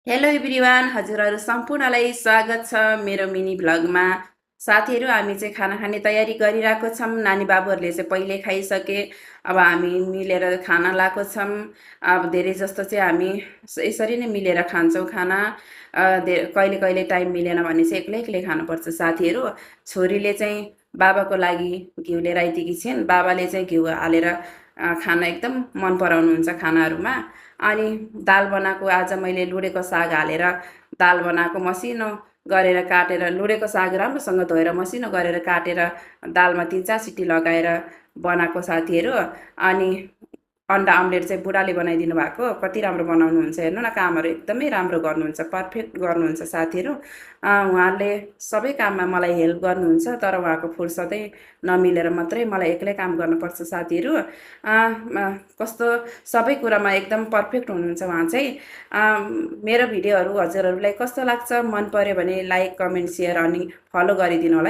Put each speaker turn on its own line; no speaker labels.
Hello everyone, हजुरहरू सम्पूर्णलाई स्वागत छ मेरो मिनी भ्लगमा। साथीहरू, हामी चाहिँ खाना खाने तयारी गरिरहेको छौँ। नानी बाबुहरूले चाहिँ पहिले खाइसके, अब हामी मिलेर खाना लाएको छौँ। अब धेरै जस्तो चाहिँ हामी यसरी नै मिलेर खान्छौँ खाना। कहिले कहिले टाइम मिलेन भने चाहिँ एक्लै एक्लै खानुपर्छ साथीहरू। छोरीले चाहिँ बाबाको लागि घिउ लिएर आइदिएकी छिन्। बाबाले चाहिँ घिउ हालेर खाना एकदम मन पराउनुहुन्छ खानाहरूमा। अनि दाल बनाएको आज मैले लुडेको साग हालेर दाल बनाएको, मसिनो गरेर काटेर लुडेको साग राम्रोसँग धोएर मसिनो गरेर काटेर दालमा 3-4 सिटी लगाएर बनाएको साथीहरू। अनि अन्डा अम्लेट चाहिँ बुढाले बनाइदिनु भएको। कति राम्रो बनाउनुहुन्छ हेर्नु न, कामहरू एकदमै राम्रो गर्नुहुन्छ, पर्फेक्ट गर्नुहुन्छ साथीहरू। उहाँले सबै काममा मलाई हेल्प गर्नुहुन्छ, तर उहाँको फुर्सदै नमिलेर मात्रै मलाई एक्लै काम गर्नुपर्छ साथीहरू। कस्तो सबै कुरामा एकदम पर्फेक्ट हुनुहुन्छ उहाँ चाहिँ। मेरो भिडियोहरू हजुरहरूलाई कस्तो लाग्छ, मन पर्यो भने लाइक, कमेन्ट, सेयर अनि फलो गरिदिनु होला है।